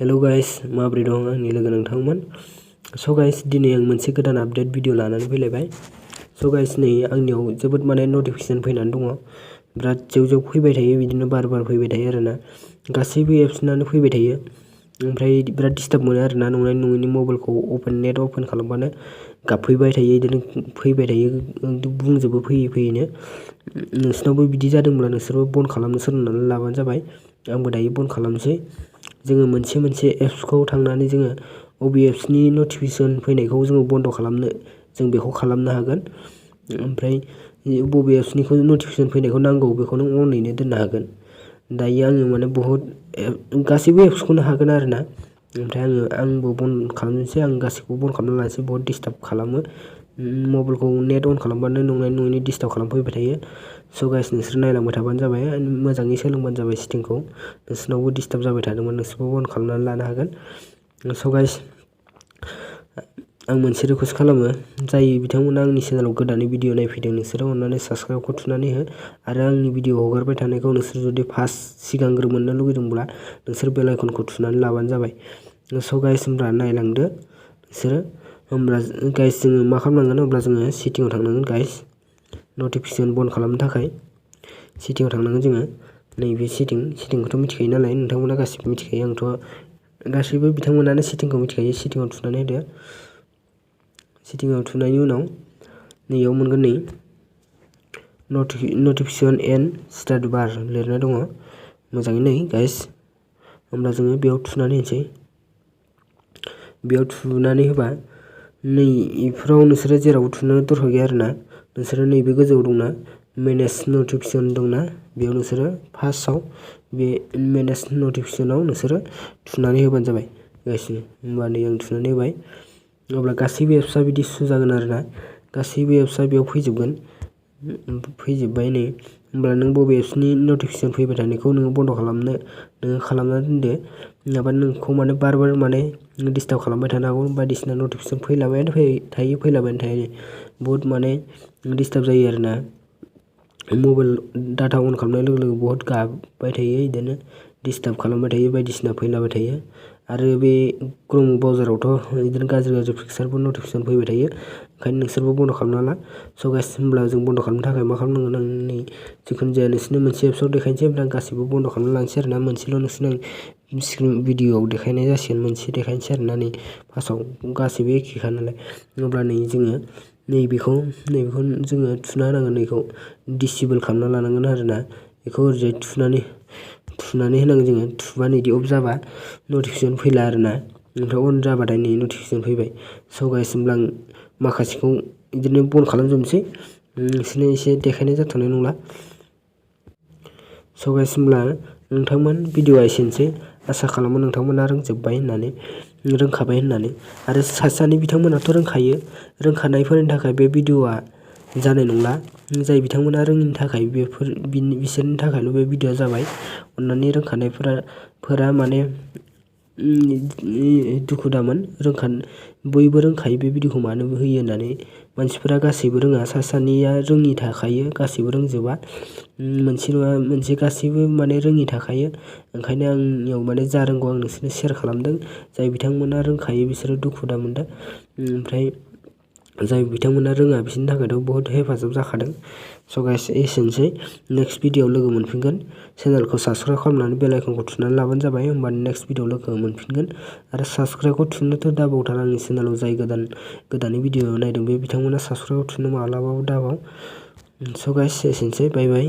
Hello guys माब्रै दं आंनि लोगो नोंथांमोन। स' गाइस दिनै आं मोनसे गोदान आपडेट भिडिअ लानानै फैलायबाय। स' गाइस नै आंनियाव जोबोद नटिफिकेसन फैनानै दङ। बिराद जेव फैबाय थायो, बिदिनो बार फैबाय थायो आरोना। गासैबो एप्सनानो फैबाय थायो। ओमफ्राय बिराद डिस्टार्ब मोनो आरोना, नंनायनि नङैनि मबाइलखौ नेट अपेन खालामबानो गाबफैबाय थायो, बिदिनो फैबाय थायो, बुंजोबो फैयैनो। नोंसिनावबो बिदि जादोंब्ला नोंसोरबो बन्द खालामनो सोलोंनानै लाबानो जाबाय। आंबो दायो बन्द खालामसै। जोङो मोनसे एप्सखौ थांनानै जोङो बबे एप्सनि नटिफिकेसन फैनायखौ जोङो बन्द खालामनो, जों बेखौ खालामनो हागोन। ओमफ्राय बबे एप्सनिखौ नटिफिकेसन फैनायखौ नांगौ बेखौ नों अनैनो दोननो हागोन। दायो आङो बहुद गासैबो एप्सखौनो हागोन आरोना। ओमफ्राय आंबो बन्द खालामनोसै, आं गासैखौबो बन्द खालामना लानोसै। बहुद डिस्टार्ब खालामो, मबाइलखौ नेट अन खालामबानो नंनायनि नङैनि डिस्टार्ब खालामफैबाय थायो। स' गाइस नोंसोर नायलांबाय थाबानो जाबाय, मोजाङै सोलोंबानो जाबाय सेटिंखौ। नोंसोरनावबो डिस्टार्ब जाबाय थादोंमोन, नोंसोरबो बन्द खालामनानै लानो हागोन। स' गाइस आं मोनसे रिकुवेस्ट खालामो, जाय बिथांमोना आंनि चेनेलाव गोदानै भिडिअ नायफैदों, नोंसोरो अननानै साबस्क्राइबखौ थुनानै हो। आरो आंनि भिडिअ हगारबाय थानायखौ नोंसोर जुदि फार्स्ट सिगांग्रो मोननो लुगैदोंब्ला नोंसोर बेल आइकनखौ थुनानै लाबानो जाबाय। स' गाइस होमब्ला नायलांदो नोंसोरो। होमब्ला गाइस जोङो मा खालामनांगोन, अब्ला जोङो सेटिंआव थांनांगोन गाइस। नटिफिकेसन बन्द खालामनो थाखाय सेटिंआव थांनांगोन जोङो। नैबे सेटिंखौथ' मिथिखायो नालाय, नोंथांमोना गासिबो मिथिखायो। आंथ' गासैबो बिथांमोनानो सेटिंखौ मिथिखायो। सेटिंआव थुनानै होदो। सेटिंआव थुनायनि उनाव नैयाव मोनगोन, नै नटिफिकेसन एन्ड स्टार्ट बार लिरनाय दङ, मोजाङै नै गाइस। होमब्ला जोङो बेयाव थुनानै होनोसै। बेयाव थुनानै होबा नै इफोराव नोंसोरो जेरावबो थुनो दरखार गैया आरोना। नोंसोरो नैबे गोजौआव दंना मेनेज नटिफिकेसन दंना, बेयाव नोंसोरो फार्स्टआव बे मेनेज नटिफिकेसनाव नोंसोरो थुनानै होबानो जाबाय गासिबो। होमबा नै आं थुनानै होबाय। अब्ला गासैबो एप्सआ बिदि जागोन आरोना, गासैबो एप्सआ बेयाव फैजोबगोन। फैजोब्बाय नै। होमब्ला नों बबे एप्सनि नटिफिकेसन फैबाय थानायखौ नोङो बन्द खालामनो नोङो खालामना दोनदो। नङाबा नोंखौ बार डिस्टार्ब खालामबाय थानो हागौ। बायदिसिना नटिफिकेसन फैलाबायानो थायो। बहुद डिस्टार्ब जायो आरोना। मबाइल डाटा अन खालामनाय लोगो लोगो बहुद गाबबाय थायो, बिदिनो डिस्टार्ब खालामबाय थायो, बायदिसिना फैलाबाय थायो। आरो बे क्रोम ब्राउजारावथ' बिदिनो गाज्रि पिक्सारफोर नटिफिकेसन फैबाय थायो। ओंखायनो नोंसोरबो बन्द खालामना ला। स' गाइस होमब्ला जों बन्द खालामनो थाखाय मा खालामनांगोन, आं नै जिखुनु जाया नोंसोरनो मोनसे एप्सआव देखायनोसै। ओमफ्राय आं गासिबो बन्द खालामना लानोसै आरोना। मोनसेल' नोंसोरनो आं स्क्रिन भिडिअआव देखायनाय जासिगोन, मोनसे देखायनोसै आरोना। नै फार्स्टआव गासिबो एखेखा नालाय। अब्ला नै जोङो नैबेखौ जोङो थुना होनांगोन। नैखौ दिसेबोल खालामना लानांगोन आरोना। बेखौ ओरैजाय थुनानै होनांगोन जोङो। थुबा नैदि अफ जाबा नटिफिकेसन फैला आरोना। ओमफ्राय अन जाबाथाय नै नटिफिकेसन फैबाय। स' गाइस होमब्ला आं माखासेखौ बिदिनो बन्द खालामजोबनोसै, नोंसोरनो एसे देखायनाय जाथ'नाय नंला। स' गाइस होमब्ला नोंथांमोन भिडिअआ एसेनोसै। आसा खालामो नोंथांमोना रोंखाबाय होननानै। आरो सानै बिथांमोनाथ' रोंखायो। रोंखानायफोरनि थाखाय बे भिडिअआ जानाय नंला। जाय बिथांमोना रोङिनि थाखाय बिसोरनि थाखायल' बे भिडिअआ जाबाय। अननानै रोंखानायफोरा दुखु दामोन। बयबो रोंखायो बे भिडिअखौ मानो होयो होननानै। मानसिफोरा गासैबो रोङा, सानैया रोङि थाखायो, गासैबो रोंजोबा। मोनसे नङा मोनसे गासैबो रोङि थाखायो। ओंखायनो आंनियाव जा रोंगौ आं नोंसोरनो सेयार खालामदों। जाय बिथांमोना रोंखायो बिसोरो दुखु दा मोनदो। ओमफ्राय जाय बिथांमोना रोङा बिसोरनि थाखायथ' बहुद हेफाजाब जाखादों। स' गाइस एसेनोसै। नेक्स्ट भिडिअआव लोगो मोनफिनगोन। चेनेलखौ साबस्क्राइब खालामनानै बेल आइकनखौ थुनानै लाबानो जाबाय। होमबानो नेक्स्ट भिडिअआव लोगो मोनफिनगोन। आरो साबस्क्राइबखौ थुनोथ' दाबावथार। आंनि चेनेलाव जाय गोदानै भिडिअ नायदों बे बिथांमोना साबस्क्राइबखौ थुनो मालाबाबो दाबाव। स' गाइस एसेनोसै। बाय बाय।